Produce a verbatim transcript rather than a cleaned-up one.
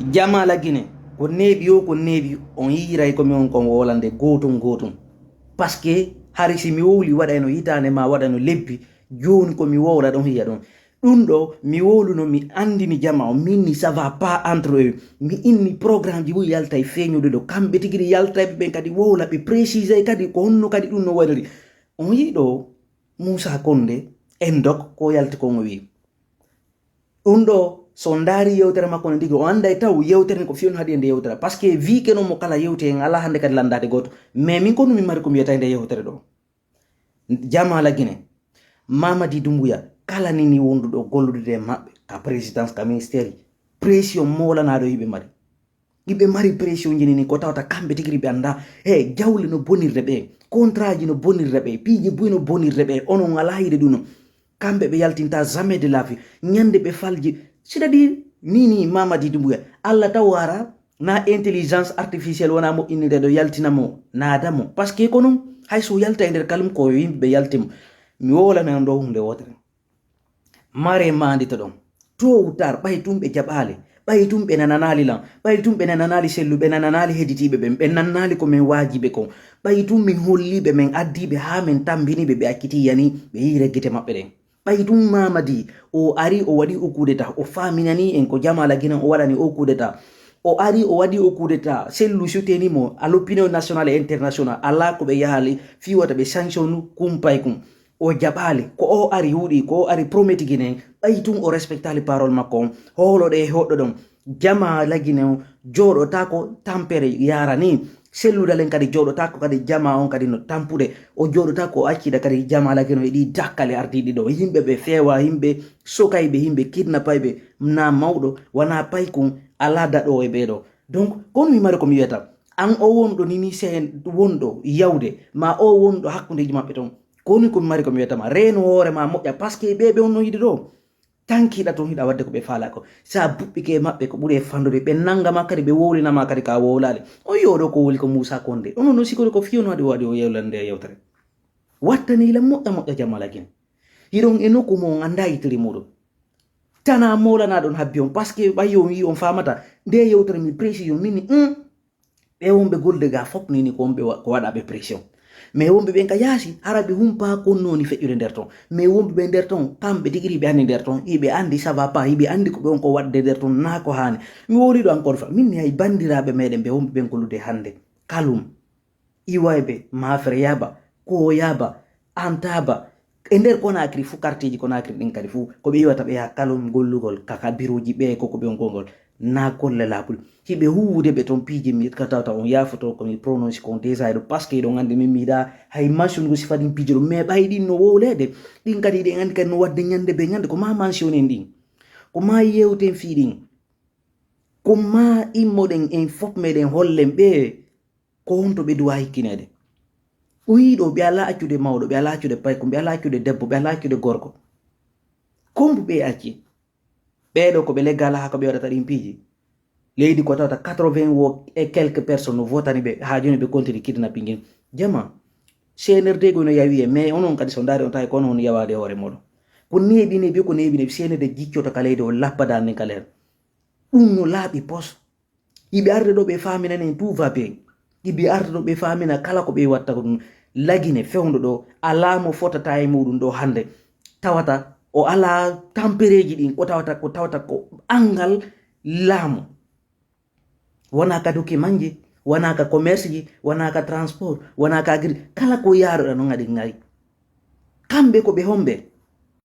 Jama Lagine, ko neeɓi o, ko neeɓi, on yiiray ko mi on kon wowlande gootum gootum. Parce que hari si mi wowli waɗayno hitaande ma waɗayno lebbi, jooni ko mi wowla ɗon hiya ɗon. Ɗum ɗo, mi wowluno, mi anndini jama o, min ni ça va pas entre eux. Mi inni programme ji buy yaltay feeñude ɗo. Kamɓe tigi ɗi yaltayɓe ɓen kadi wowla, ɓe précisay kadi ko honno kadi ɗum no waɗiri. On yii ɗo, Moussa Condé, en dok, ko yalti kon o wi. Ɗum ɗo, so on ndaari yewtere makko no ndigi, o annday taw yewtere ni ko fiyonno haɗi e nde yewtere. Parce que viike non mo kala yewte en alaa hannde kadi lanndaade gooto. Mais min ko ɗum mi mari ko mi wiyata e nde yewtere ɗo. Jama Lagine, Mamadi Doumbouya, kala ni ni wonduɗo gollude e maɓɓe, ka présidence, ka ministère, pression moolanaaɗo yiɓe mari. Yiɓe mari pression ji ni ko tawata kamɓe tigi ɓe annda, e jawle no bonirde ɓe, contrat ji no bonirde ɓe, piiji buy no bonirde ɓe, onon alaa yiɗe ɗum no. Kamɓe ɓe yaltinta jamais de la vie. Ñande ɓe falji, c'est-à-dire, ni, ni, Mamadi Doumbouya, Allah taw ara, na intelligence artificielle wona mo innirde ɗo yaltina mo, naada mo. Parce que ko non, hay so yalta e nder kalum ko yimɓe yalti mo. Mi wowlana on ɗo hunde wotere. Mare mandito ɗon. Tôt ou tard, ɓay tun ɓe jaɓaali. Ɓay tun ɓe nananaali lan. Ɓay tun ɓe nananaali sellu, ɓe nananaali heditiiɓe ɓen. Ɓe nananaali ko men waajibe kon. Ɓay tun min holliiɓe, men addiiɓe haa men tambiniiɓe, ɓe acciti yani, ɓe yiire gite maɓɓe ɗen. Ɓay tun Mamadi, o ari, o waɗi o coup d'État, o faaminani en ko Jama Lagine o waɗani o coup d'État. O ari, o waɗi o coup d'État, sellu suteni mo, à l'opinion nationale et internationale, alaa ko ɓe yahaali, fii wata ɓe sanctionnu kumpay kun. O jaɓaali, ko o ari huuɗi, ko o ari prometi Guinée, ɓay tun o respectaali parole makko on, hoolo ɗe hoɗɗo ɗon. Jama Lagine o jooɗotaako tampere yaara ni. Selludalen kadi jooɗotaako kadi jama on kadi no tampude. O jooɗotaako o accida kadi Jama Lagine o e ɗi dakkale ardiiɗi ɗo. Yimɓe ɓe feewa, yimɓe sokayɓe, yimɓe kidnapayɓe, na mawɗo, wana paykun, alaa daɗo e ɓeeɗo. Donc, kono mi mari ko mi wiyata, an o wonɗo ni, ni se wonɗo yawde, ma o wonɗo hakkundeji maɓɓe ton. Koni ko mi mari ko mi wiyata ma, reeno hoore ma moƴƴa, parce que ɓe ɓe on no yiɗi ɗo. Tankiɗa ton hiɗa wadde ko ɓe faala ko. Sa buɓɓike e maɓɓe ko ɓuri e fandude, ɓe nanga ma kadi, ɓe wowlina ma kadi ka wowlaali. O yi'o ɗo ko woli ko Moussa Condé. Onon no sikori ko fiyono waɗi o waɗi o yewlande e yewtere. Wattani ila moƴƴa moƴƴa Jama Lagine. Hiɗon e nokku mo on annda yittiri muɗum. Tana molana ɗon habbi on, parce que ɓay on yi on famata. Nde yewtere mi précision, min ni, hum, ɓe wonɓe golde ga fop nini ko wonɓe wa-, ko waɗaɓe pression. Mais wonɓe ɓen ka yaasi, hara ɓe humpa kon noni feƴƴude nder ton. Mais wonɓe ɓe nder ton, kamɓe tigi ɓe andi nder ton, iɓe andi ça va pas, iɓe andi ko ɓe on ko waɗde nder ton, na ko hani. Mi wowli ɗo encore une fois, min ni hay bandiraɓe meɗen ɓe wonɓe ɓen gollude hande. Kalum, Iwayɓe, Mafre Yaba, Ko Yaba, Antaba, e nder Conakry fu, quartier ji Conakry ɗin kadi fu, ko ɓe iwata ɓe yaha Kalum gollugol, kaka biroji ɓe, ko ko ɓe on gongol. Na golle labul. Hiɓe huwude ɓe ton piiji mi ka tawta on yaafoto ko mi prononce kon déjà ɗo, parce que ɗon andi min mi yiɗa hay mention go sifa ɗin piiji ɗo, mais ɓay ɗin no wowlede. Ɗin kadi ɗen andi kadi no wadde ñande be ñande ko ma mention en ɗin. Ko ma yewten fii ɗin. Ko ma immoɗen en fop meɗen hollen ɓe ko honto ɓe duwa hikkineede. O yii ɗo ɓe alaa accude mawɗo, ɓe alaa accude payko, ɓe alaa accude debbo, ɓe alaa accude gorko. Kombu ɓe acci. Ɓeeɗo ko ɓe leggal haa ko ɓe waɗata ɗin piiji. Leydi ko tawata quatre-vingts wo e quelques personnes no votani ɓe, haa jooni ɓe continue kidnapping en. Jama, C N R D ko no yawi e, mais onon kadi so ndaari on tawi ko onon woni yawaade hoore moɗon. Ko neeɓi neeɓi, ko neeɓi neeɓi, C N R D jiccoto ka leydi o lappada nden ka leer. Ɗum no laaɓi pos. Iɓe arde ɗo ɓe faamina nen tout va bien. Iɓe arde ɗo ɓe faamina kala ko ɓe watta ko ɗum. Lagine fewndo ɗo, alaa mo fotata e muɗum ɗo hannde. Tawata o alaa tampereeji ɗin, ko tawata, ko tawata ko anngal laamu. Wonaa ka document ji, wonaa ka commerce ji, wonaa ka transport, wonaa ka agri-, kala ko yaaruɗa noon aɗi ngaari. Kamɓe ko ɓe homɓe?